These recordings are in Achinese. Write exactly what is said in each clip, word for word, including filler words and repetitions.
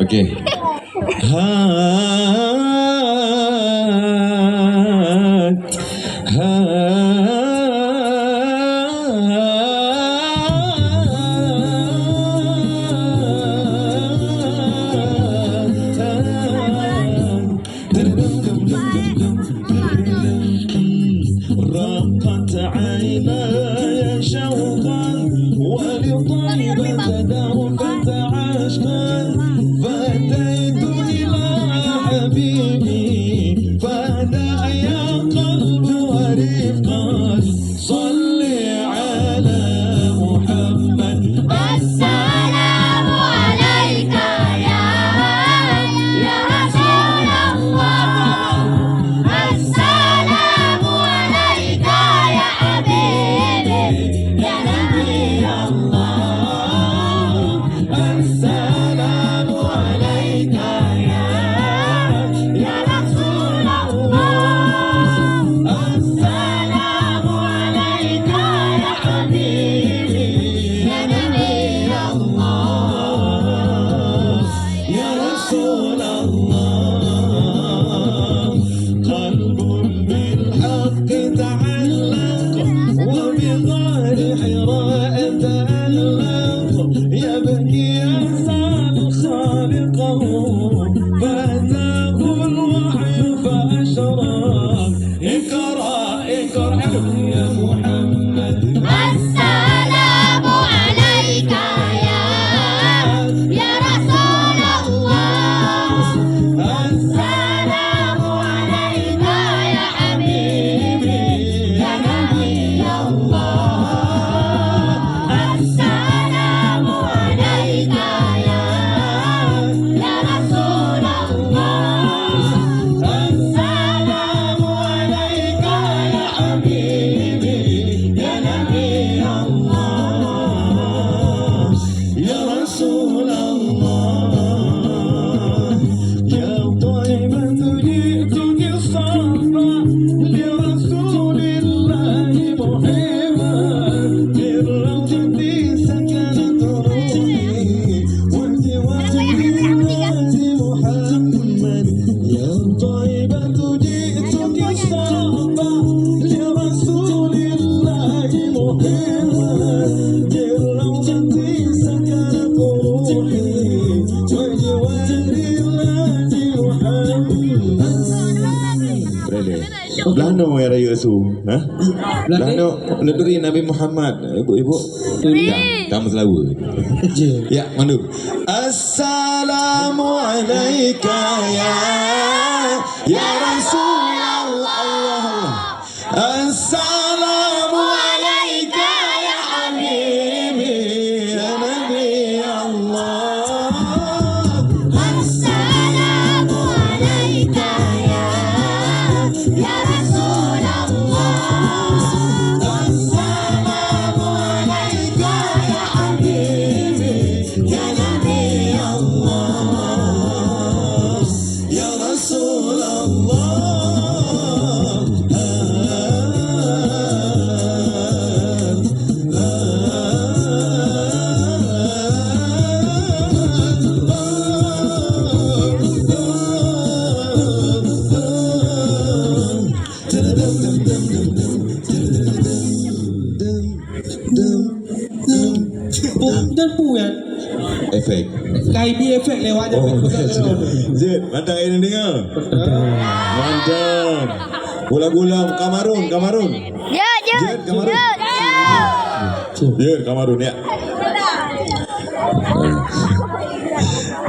Okey. Hat, hat. رقت عيناي شوقا ولطيبة ذرفت عشقا فديت إلى حبيبي فدا يا قلب ورفقا صل على محمد. السلام عليك يا، يا رسول الله. السلام عليك يا حبيبي، يا نبي الله. السلام عليك يا، يا رسول الله. السلام عليك يا حبيبي، يا نبي الله، يا رسول الله. قلب بالحق تعلق وبغار حراء تألق يبكي يسأل خالقه فأتاه الوحي فأشرق. اقرأ، اقرأ يا محمد. السلام عليك يا، يا رسول الله. السلام عليك يا حبيبي، يا نبي الله. السلام عليك يا، يا رسول الله. السلام عليك يا حبيبي، يا نبي الله، يا رسول الله. يا طيبة جئتك صبا لرسول الله محبا، بالروضة سكنت روحي، وجهي وجهي لمحمد. يا طيبة جئتك صبا لرسول الله محبا، بالروضة سكنت روحي، وجهي وجهي لمحمد. Blanoe ya rayeuk su, ha? Blanoe neuturi Nabi Muhammad, ibu-ibu. Ya, kamu selalu. Ya, mandu. Assalamu alaika ya, ya Rasulullah. Assalamu alaika ya habibi, ya Nabi Allah. Assalamu alaika ya, ya Rasulullah. Assalamu alaika ya habibi, ya Nabi Allah, ya Rasulullah. Pun dan pun kan? Efek. Kai bi efek lewat. Oh, jeuet. Mantap, ini dengar. Mantap. Gula-gula Kamarun, Kamarun. Ya, ya. Jeuet, Kamarun. Ya, ya. Jeuet, Kamarun, ya.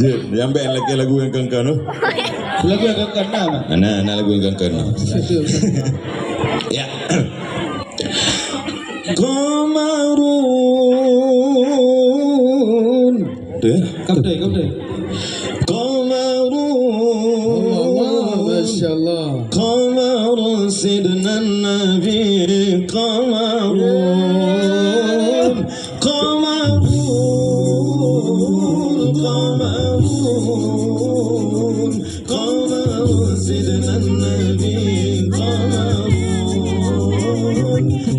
Jeuet, nyang bèk lagèe lagu nyang kan-kan tu. Lagu nyang kan-kan na, Mak? Na, na lagu nyang kan-kan. Ya. Qamarun. Tu, ya? Kapten, kapten. Qamarun. Allah, Allah, Masya Allah. Qamarun Sidna Nabi, Qamarun. Qamarun, Qamarun. قمر سيدنا النبي، قمر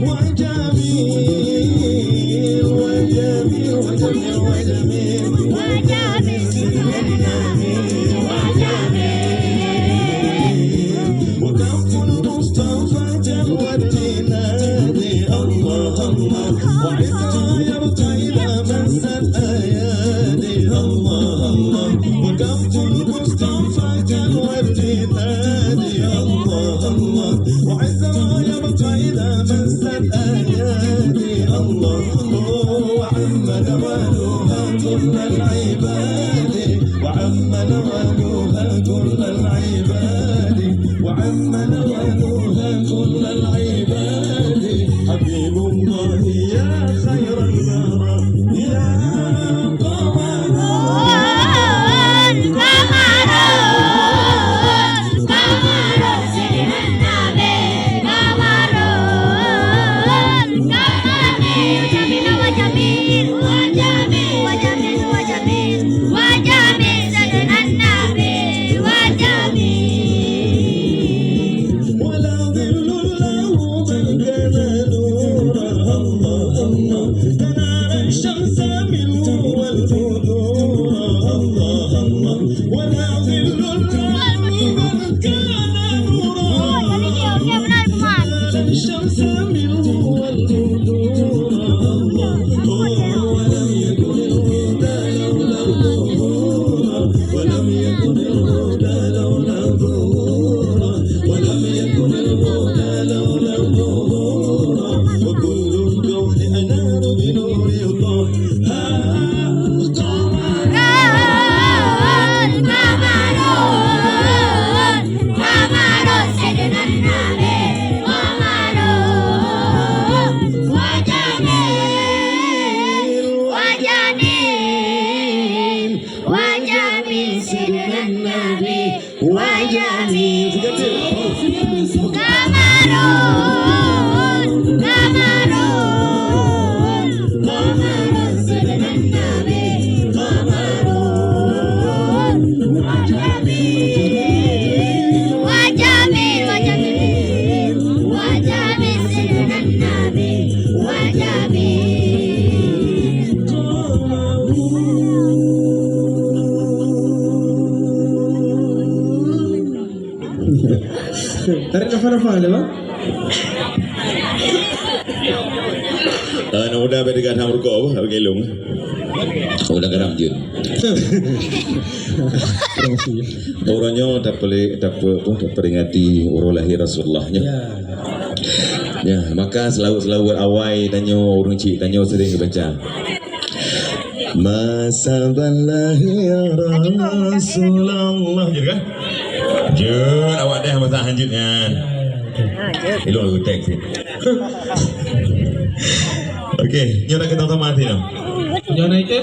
وجميل، وجميل، وجميل، وجميل، وجميل سيدنا وكم المصطفى كان وردي تاني. الله، الله، وعزها يبقى إذا مست أيادي. الله، الله، وعم نوالها كل العباد، وعم نوالها كل العباد، وعم نوالها كل العباد. حبيب الله يا خير الورى، يا قمر، قمر، قمر سيدنا النبي، قمر، قمر، وجميل، وجميل، وجميل، وجميل، وجميل سيدنا النبي، وجميل. ولا ظل له من كان نورا، الله، الله، تنال الشمس منه والبدور، الله، الله، ولا ظل له من كان نورا، تنال الشمس منه والبدور، الله، الله، ولم يكن الهدى لولا الظهور، ولم يكن الهدى لولا الظهور، ولم يكن الهدى لولا الظهور، وكل الكون أنار بنور طه. قمر، قمر سيدنا النبي، قمر وجميل، وجميل، وجميل سيدنا النبي. وجميل. قمر، قمر، قمر سيدنا النبي، قمر وجميل، وجميل، وجميل، وجميل سيدنا النبي، وجميل. Tarik nafas-nafas dulu, Bang. Eh, aneuk muda bèk teuga that meurukok, apa? Bagi lôn. Udah garam jeuet. Uroe nyoe tapele-, tape-, apa, taperingati uroe lahé Rasulullah nyoe. Ya. Ya, maka seulaweuet-seulaweuet awai tanyoe, ureueng chik tanyoe sering baca. Masa ban lahé Rasulullah, jeuet kan? Jeuet, awak dah masa hanjeuet nyan. Ilong lagu teks ni. Okey, nyoe dah kita sama hati dah. Nyoe naik ke?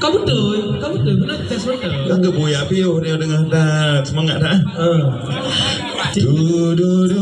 Ka beutôi, ka beutôi, beuna tes beutôi. Kan geubuya piôh dia deungon that, semangat that. Ha. Du, du, du.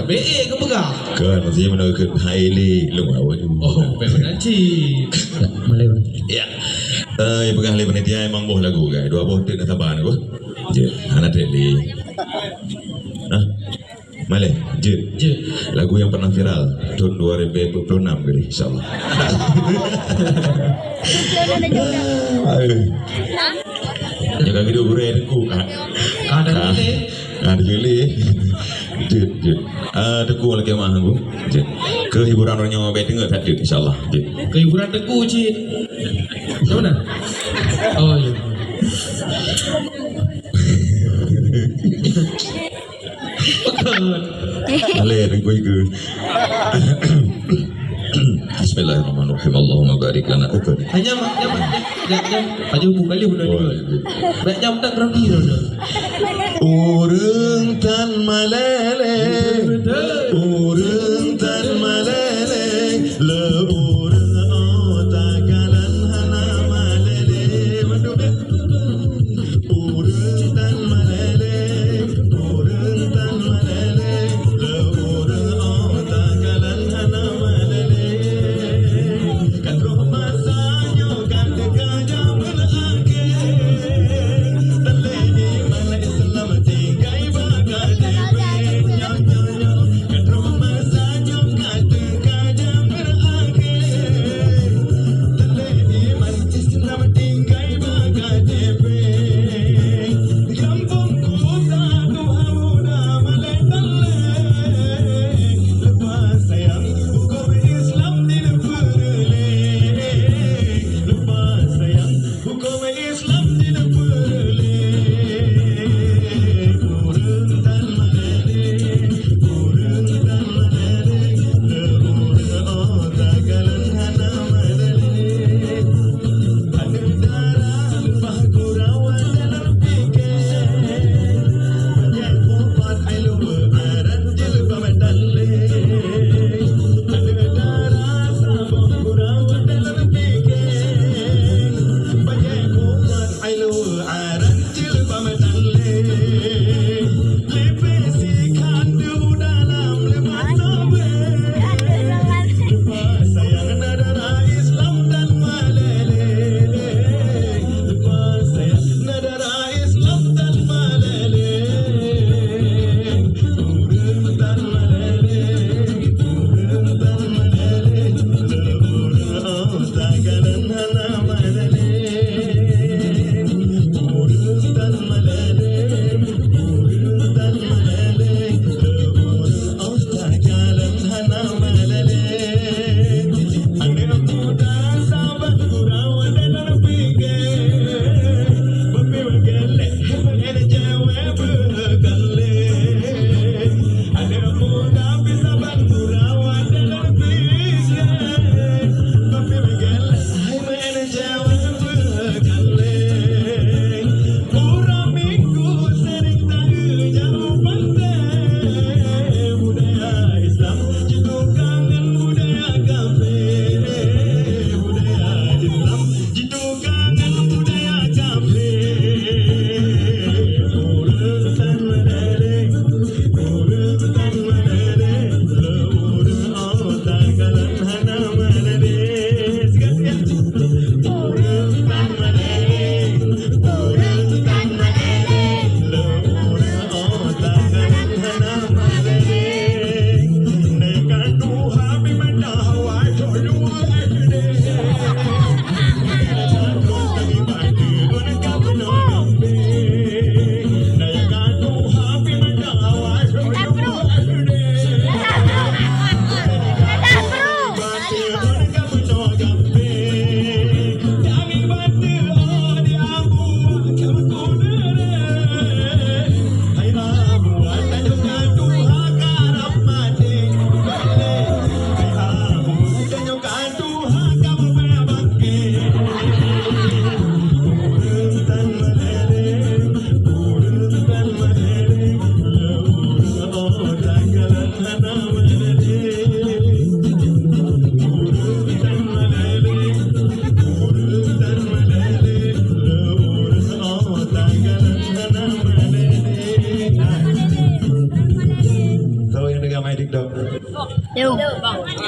Be, eh, keupeugah. Kan, maksudnya mana ke hai le, lu awak tu. Oh, memang nanti. Malai, Bang. Ya. Eh, peugah lé panitia memang boh lagu, guys. Dua boh teuk na saban tu. Je, hana teuk lé. Hah? Malai, je. Je. Lagu yang pernah viral tahun dua ribu dua puluh enam kali, insyaallah. Aduh. Jaga gedung gurèe tengku. Ah. Ada Ah. ni. Ah, ada juli. Jut, jut. Ah, tengku lagi mah aku. Jut. Keu hiburan ureueng nyoe bèk teungeut that jut, insyaallah. Jut. Keu hiburan tengku cit. Macam mana? Oh, ya. Boleh, tengku itu. Bismillahirrahmanirrahim. Allahumma barik lana. Okey. Hanya, hanya, hanya, hanya, hanya, hanya bukan dia benar Oh, juga. Iya. Baik jam tak grogi dah. Ureueng tan malèe, ureueng tan malèe, le ureueng ôh takalon hana malèe. Waduh, ureueng tan malèe, ureueng tan malèe, le ureueng ôh takalon hana malèe. Kan roh masa nyoe kan teuka jameun akhé. Teuléh iman Islam tinggai bak até pih. Nyoe, nyoe, nyoe. Kan roh masa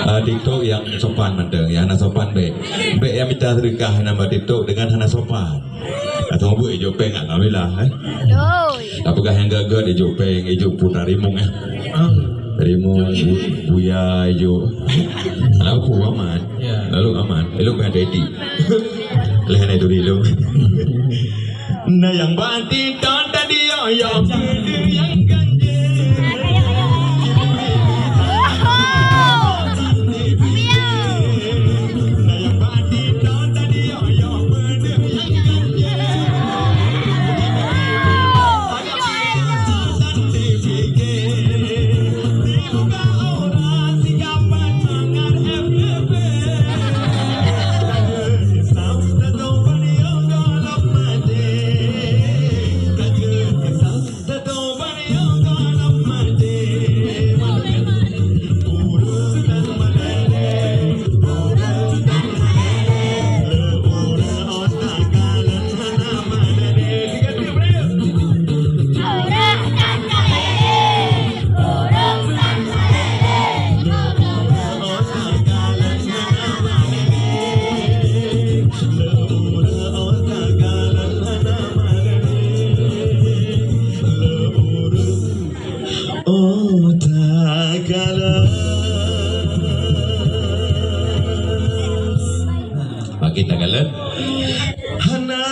Ah, TikTok nyang sopan mantong, nyang hana sopan bèk. Bèk nyang mita seudeukah nyan bak TikTok dengan hana sopan. Atau buet ijok péng, alhamdulillah, eh. Doi. Tapeugah nyang gèt-gèt ijok péng, ijok puta rimueng, eh. Ah. Rimueng, bu-, buya ijok. Lalu aman. Ya. Lalu aman. Elok kan jadi. Leh na itu dulu. Na nyang bati tan tadi yo, yo, nyang ganjil. Oh, takalon. Bagi takalon. Hana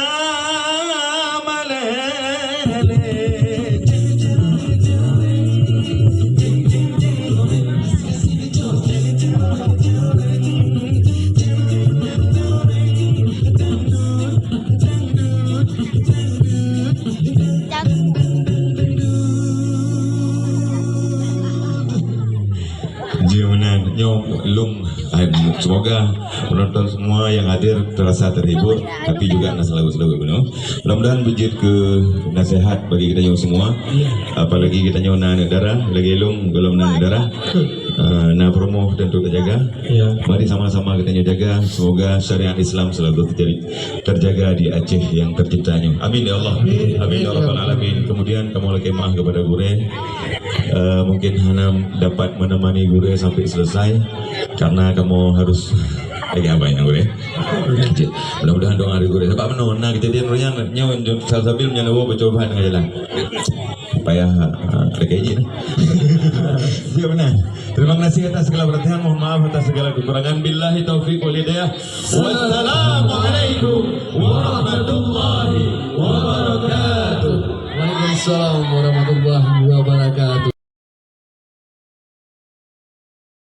malèe. Jeuet meunan, nyoe lôn, eh, semoga penonton semua yang hadir terasa terhibur, tapi juga na seulaweuet-seulaweuet bunoe. Mudah-mudahan beujeuet keu nasihat bagi geutanyoe semua. Ya. Apalagi geutanyoe na aneuk dara, lagèe lôn gohlom na aneuk dara. Eh, na promo tentu tajaga. Ya. Mari sama-sama geutanyoe jaga, semoga syariat Islam selalu terjadi terjaga di Aceh yang tercinta nyoe. Amin ya Allah. Amin. Amin ya Rabbal Alamin. Kemudian kamoe lakèe maaf kepada gurèe. Eh, mungkin hana dapat menemani gurèe sampai selesai karena kamoe harus lagi apa ya gurèe? Mudah-mudahan doa dari gurèe. Sebab meunoe na kejadian ureueng nyoe Salsabil meunyoe neuwoe beucoba dengan jalan. Payah, ah, ada kaji dah. Ya benar. Terima kasih atas segala perhatian, mohon maaf atas segala kekurangan. Billahi taufiq wal hidayah. Wassalamualaikum warahmatullahi wabarakatuh. Waalaikumsalam warahmatullahi wabarakatuh.